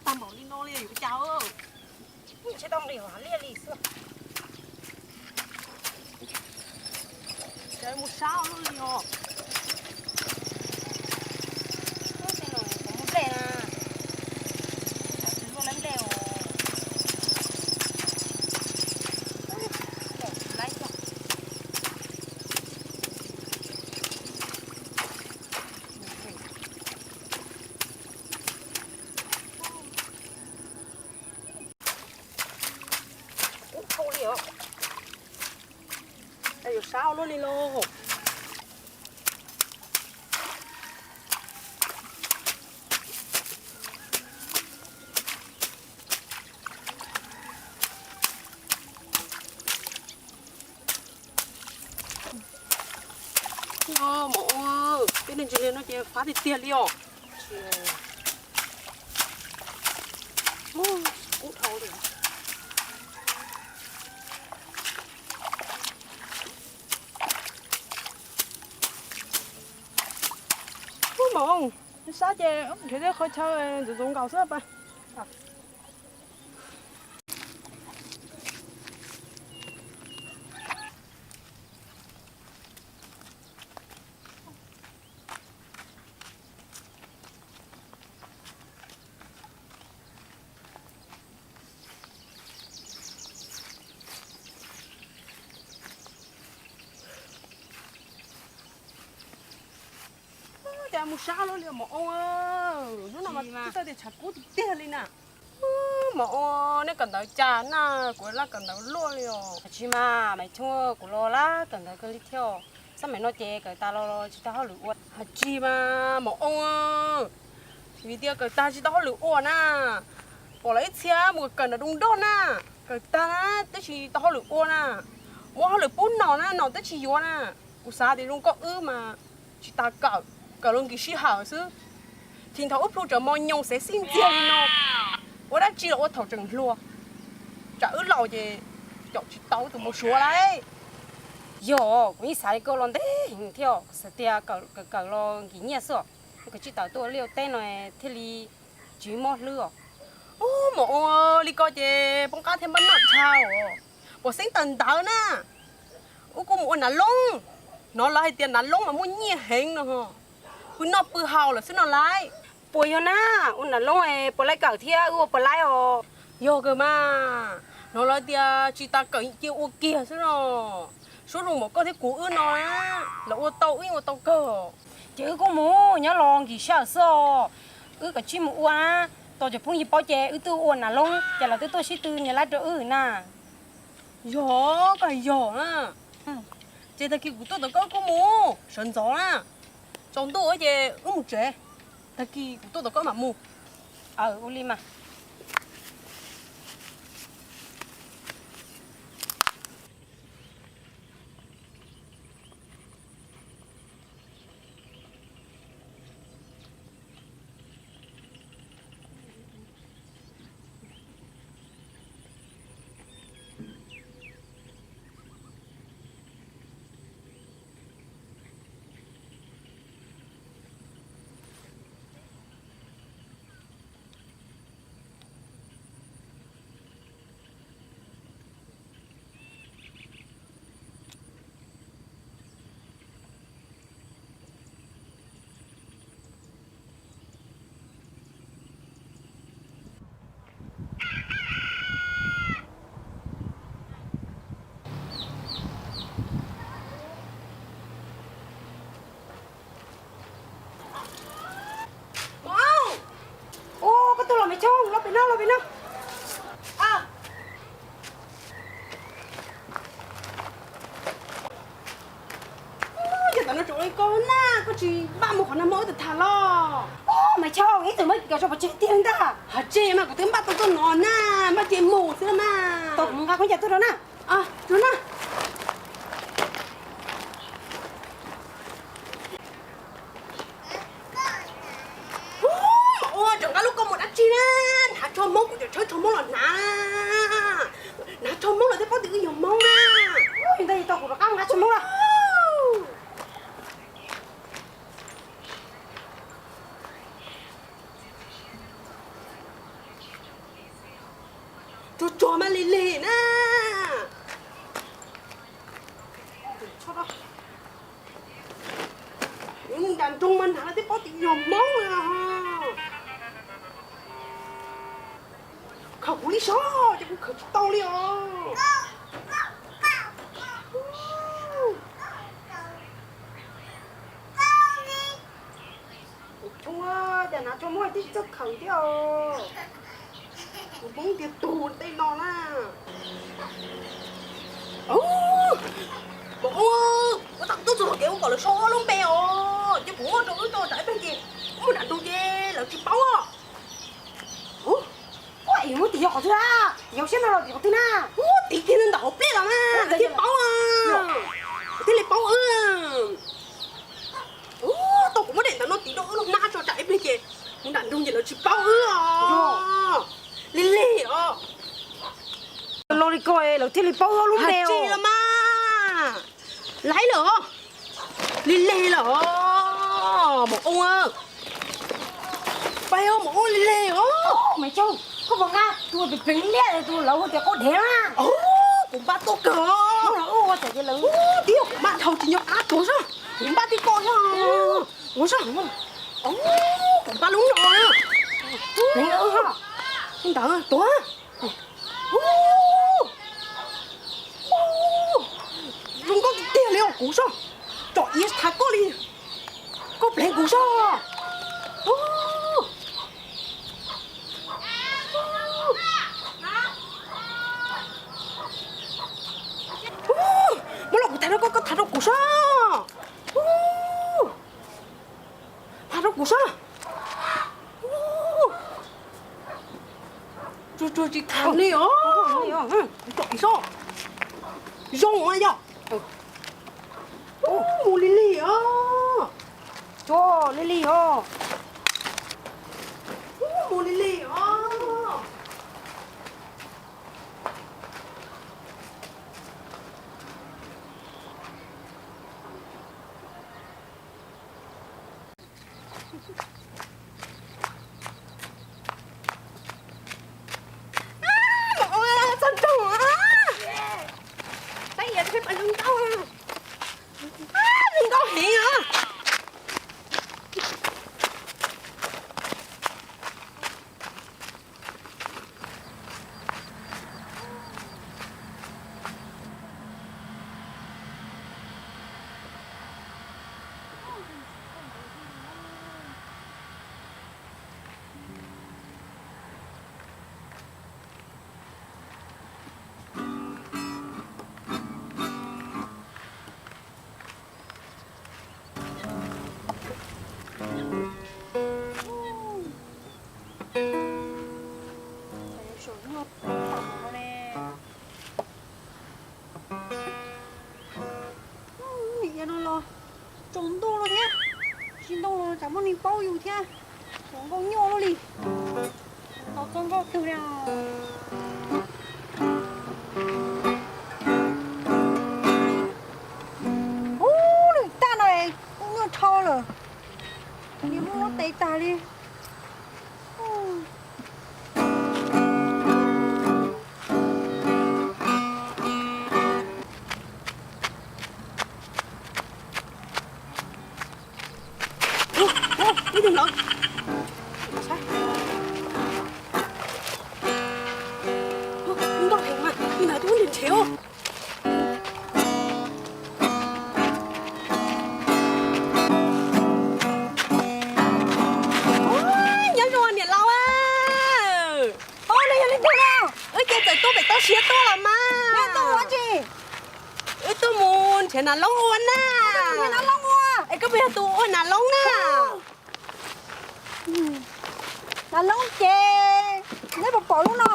tag npaum li no li yuav cas. Ntshe tau nqis hauv hav liaj li xwb. Ces mus sab luaj li os. Ub, tej no kuv muaj nplej na. Kuv tsis luaj lawv nplej os. Laib coj. Ub, thauj li os. Yuav sab luaj li lauj. Mos ua, tej neeg ntsis li no ces fab tiag tiag li os. Kub dhau li. Ub, mos ua, sab ces nrhiav tej qhov chaw ntxoov ntxoov nkaus xwb pas. Cas mus sab luaj li mos ua, hnub no mas tsis tau tias tshav kub tiag tiag li na. Mos ua, neb kawm ntawv cas na, kuv laj kawm ntawv luaj li os. Tsis mas Maiv Choo, kuv los laj kawm ntawv kawg li thiab. Xab maim no ces kawm tas los tsis tau hauj lwm ua. Hais tsis mas mos ua, vim tias kawm tas tsis tau hauj lwm ua na, pom lawv ib txhia mus kawm ntawv zoo nroj na, kawm tag na twb tsis tau hauj lwm ua na, muab hauj lwm pub no na no twb tsis yuav na. Kuv xav tias zoo koj wb mas tsis tas kawm, kawm los nkim sij hawm xwb. Thim thaum wb plhu tsam mos nyoos xev xij ntxiag li no, ua dab tsi los ua thaum tseem hluas, tsam wb laus ces caum tsis tau tus mos suav lauj. Yog, kuv yeej xav li koj los ntev heev thiab, kuv xav tias kawm kawm los nkim nyiaj xwb os, kawm tsij tawm tuaj ua liaj ua teb no thiaj li tsis mob hlwb os. Ub, mos ua, li ko ces poob qab thiab npaj noj dhau os. Puas xeeb tawm ntawv na, wb kuj mus ua nav loob, hnov lawv hais tias nav loob mas muaj nyiaj heev no. Pw noj pw haus lawm xwb no lauj. Puas yog na, ua nav loob puas laib kawm thiab wb ua puas laib os? Yog kawg mas, hnov lawv tias tsis tas kawm cia ua kiag xwb no. Suab zoo npaum koj thiab kuv wb no, lawv ua tau wb yeej ua tau kawg. Ces wb kuj mus nyob los nkim sij hawm xwb os. Wb kav tsij mus ua na, tos cov phooj ywg paub ces wb twb ua nav loob ces lawv twb tuaj sib tw nyias laib rau wb na. Yog, koj hais yog na. Ces tag kis kuv tuaj tom koj kuj mus sawv ntxov na. Tsaus ntuj ces wb mus tsev, tag kis kuv tuaj tom koj mam mus. Aw, ua li mas. Ub, koj tuaj los Maiv Choo, los pem no, los pem no. Yog tam no tseem ua li ko na, koj tsis npaj mus qhov nag hmo wb tau tham los? Ub, Maiv Choo, ib txwm muab kis kom tso pov tseg tiag li ntag. Hais tseg mas kuv twb npaj tau tuaj no na, npaj ces mus xwb mas. Tau, kuv mus nqa khaub ncaws tuaj rau na. Rau na. Ub, ua tseem nqa lub koj mus dab tsi na? Hnav tsho Hmoob, kuv tseem tshawb tsho Hmoob los hnav. Hnav tsho Hmoob los thiaj paub tias wb yog Hmoob na. Ntag, tau kuv rov qab nqa tsho Hmoob los. Nram nroog mas hnav los twb paub tias yog Hmoob na. Khaws kuv li saib, ces kuv khaws tsis tau li os. Kuv tshuav, cas hnav tshuav muab tib txawj khaws thiab os. Kuv Hmoob tiag tug tej no na. Maum Oob, ua tau tuaj txog kev ua kom lawv sau ob lub npe os, ces kuv muab rau wb tso tsam ib pliag ces wb mus nram nroog ces lawv tsis paub os. Ua, muab tim yog qhov twg na? Tim yog siab no los tim qhov twg na? Ua, tim kiag ntawm hauv pliaj los mas lawv thiaj paub, lawv thiaj li paub wb. Ua, tau kuv muab daim ntawv no tim rau wb lub hnab tso tsam ib pliag ces mus nram nroog ces lawv tsis paub wb os. Lig lig os. Los li ko lawv thiaj li paub wb lub npe os. Tsis los mas. Laib lawm os. Lig lig lawm os. Maum Oob, pais os maum Oob, lig lig os. Maiv Tsaug, koj puas nqa tus pleev liaj tus lawv hu tias qaub dhev na? Kuv npaj tuaj kawg. Ua tib yog kuv npaj dhau tsis nyob qab tuag zog, kuv npaj tib koj zog. Ua zog, kuv npaj lub no. Pleev lawm, ntawd tuag. Zoo nkauj tiag tiag li os kuv zog. Tsom iav thaiv koj li, koj pleev kuv zog. Muab los kuv thaiv rau koj, koj thaiv rau kuv zog. Thaiv rau kuv zog. Tsuag tsuag tsis thaiv li os. Tsom iav zog. Zoo mas yog. Mus lig lig os. Tsuag lig lig os. Mus lig lig os. Txog nroog, saib iav peb pais zoo nkauj, zoo nkauj heev os. Nim no los tsaus ntuj lawm thiab, tsis ntoo los tsam muaj neeg paub yus thiab. Tsaus nkauj nyuaj luaj li. Tau txoj nkauj twg li. Ub, lwm tab no kuj nyuaj dhau lawm, niag muab tes tag li. Ib tug ntawd, ntau heev mas, ib ntawd twb nrhiav nrhiav. Nyob zoo niam laus. Ub, nej yog leej twg no? Wb ces txawm tuaj pem toj siab tuaj los mas. Wb tuaj mus nrhiav nas loob ua na. Es koj puas yog tus ua nas loob na? Nas loob ces neb puas pom lub no?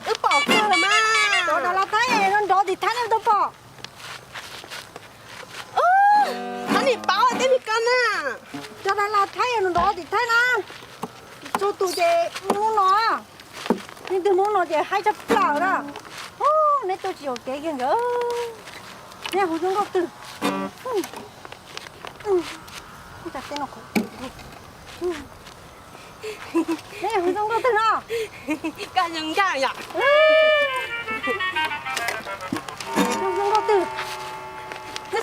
Wb pom kawg los mas. Cov dav las thaib nrov tim thab nej tau pom? Thab nim paub tej me koj na. Cov dav las thaib nrov tim thab na. Txhua tus ces lub no. Leej twg muab no ces haib tshaj plaws na. Neb tuaj tsis haum kev kiag nkawd. Neb hu zoo nkauj twg? Neb hu zoo nkauj twg no? Koj zoo nkauj yom. Zoo nkauj twg? Neb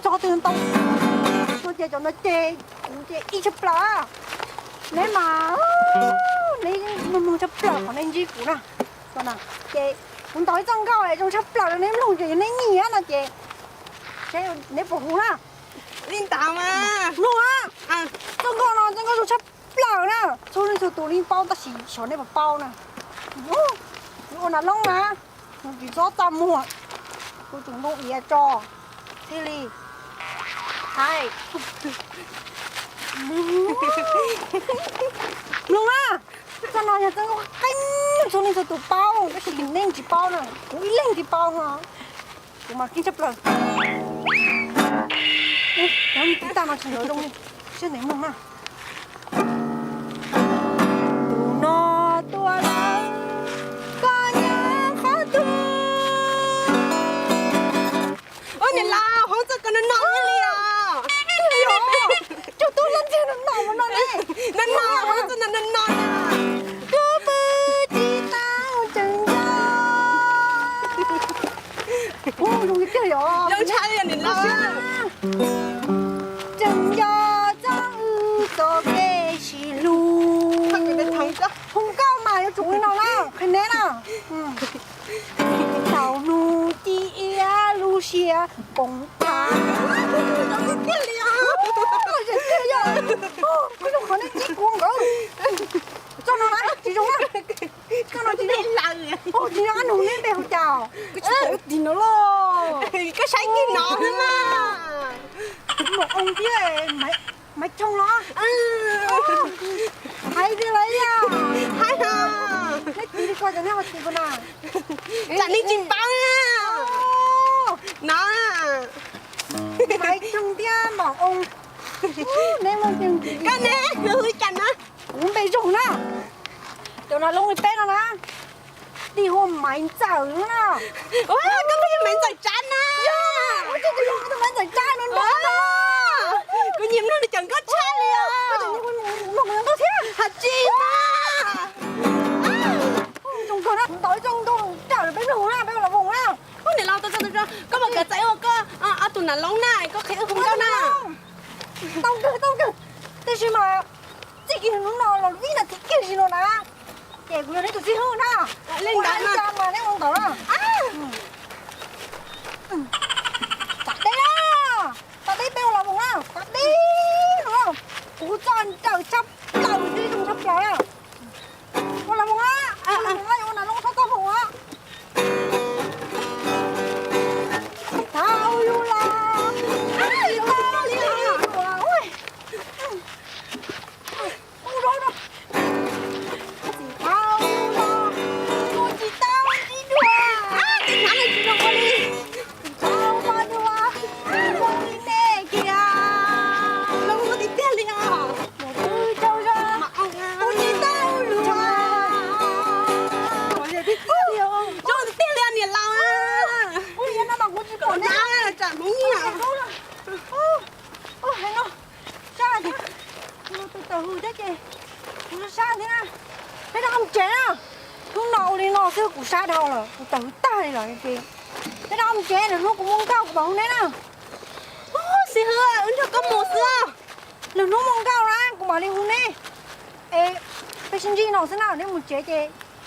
Tso twg ntau no ces cov no ces kuv ces ib tshaj plaws. Neb mas, neb mloog tshaj plaws qhov nej ntsib kuv na. Ces kuv ntaus ib txoj nkauj zoo tshaj plaws rau neb mloog ces yog neb nyiam no ces neb puas hu na? Li ntawd mas mloog na. Txoj nkauj no txoj nkauj zoo tshaj plaws na, txhua leej txhua tus yeej paub tab sis xyov neb puas paub na. Kuv ua nas loob na, kuv tsis txhob txaj muag, kuv tsum npoo iav tso thiaj li hais. Mloog na, txoj no yog txoj nkauj qeeb, txhua leej txhua tus paub tab sis neb tsis paub na, kuv ib leeg thiaj paub no. Kuv mas keeb tshaj plaws. Cov tib tag no tsis ntov zoo li, siab ntev mloog na. Tus no tuaj lawm, koj nyob qhov twg? Ua niam laus, hauv txoj koj no no li os. Cov tub lab ntxiag no no no ne. No no, hauv txoj no no no. Kuv pw tsis tau tseem nco. Zoo li tiag yom. Zoo tshaj li niam laus. Tseem nco txog wb txoj kev sib hlub. Hu nkauj mas yuav tsum li no na, qhia neb na. Thaum hnub ci iab lub siab poob tag. Zoo tiag li os. Koj zoo qhov nej ntsib kuv nkawd. Txoj no na tsis zoo na. Txoj no tsis zoo. Tsis zoo, nug neb npe hu cas? Koj tsis tau tig no los. Koj saib kiag no xwb mas. Maum oo thiab Maiv Choo los? Hais tiag los yog? Hais os. Neb tig li ko ces neb ho tig ko na. Tsam nej tsis paub na. No. Maiv Choo thiab Maum Oo. Neb muaj tiag. Koj ne, hu li cas na? Kuv npe zoo na. Cov nas loob li peb no na, tig hu Maiv Ntxawm no na. Koj puas yog Maiv Ntxawm Tsab na? Yog, kuv tus Maiv Ntxawm Tsab no na. Kuv nyiam mloog nws cov nkauj tshaj li os. Hais tsis mas. Zoo kawg na, kuv ntaus ib txoj nkauj tawm peb mloog na, peb ua las voos na. Ub, niam laus, koj mus kav txais ua koj ob tug nas loob na, koj qhia wb hu nkauj na. Tau kawg, tau kawg. Tab sis mas txij kiag hnub no los vib nas this kiag sim no na, ces kuv yog neb tus xib hwb na. Li ntawd mas neb ua ntawd na. Tag deb na, tag deb peb ua las voos na, tag deb no. Kuv txoj nrawm tshaj plaws thiab zoo tshaj plaws na. Ua las voos na, ua las voos na, yuav ua nas loob txhob txhob voos na. Tsis tau yus los, tsis tau li. Ua zoo no. Tsis tau los, kuv tsis tau ntsib dua. Tsis hnov li, tsis zoo ua li. Tsis tau pom dua, zoo li nej kiag. Zoo li tiag li os. Mus twb tsaug zog, kuv tsis tau luag. Zoo tiag li niam laus. Ub, yog no mas kuv tsis pom neb. Tsam hmoov nyiam. Ub, hais no, sab thiab, kuv tus tawm hws thiab ces kuv sab thiab na. Peb rov qab mus tsev na. Hnub no ua li no xwb kuv sab dhau lawm, kuv tawm hws tag li lawm ces peb rov qab mus tsev, lwm hnub kuv muaj nkauj kuv mam hu neb na. Xib hwb, wb nrog koj mus xwb. Lwm hnub muaj nkauj na kuv mam li hu neb. Es peb sib ntsib no xwb na, neb mus tsev ces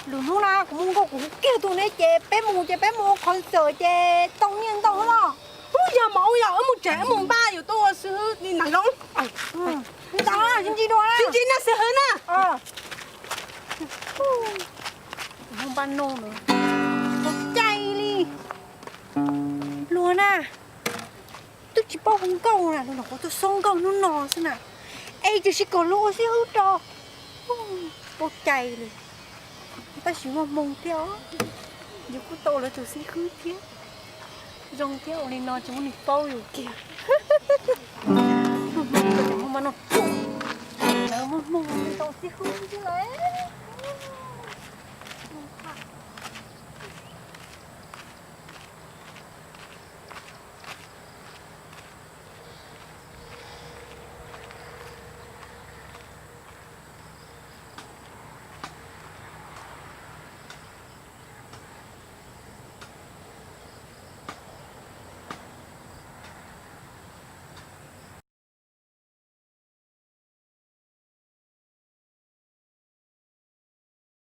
lwm hnub na kuv muaj nkauj kuv hu kiag tus neb ces peb mus ces peb mus ua concert ces tau nyiaj ntau los. Ub, yog mas, ub, yog wb mus tsev wb mus npaj yus tuaj ua xib hwb li nas loob. Sib ntsib dua, sib ntsib na xib hwb na. Mus npaj no, tau cai li. Luag na, twb tsis paub hu nkauj na, luag nyuam qhuav tuaj xoob nkauj hnub no xwb na. Es tiam sis kom luag ua xib hwb rau, paub cai li. Tab sis muaj hmoo thiab os, yus kuj tau lawv tus xib hwb thiab. Zoo thiab, ua li no tsis muaj neeg paub yus kiag. Muaj hmoo, muaj hmoo, lawv muaj hmoo tau xib hwb thiab lawm.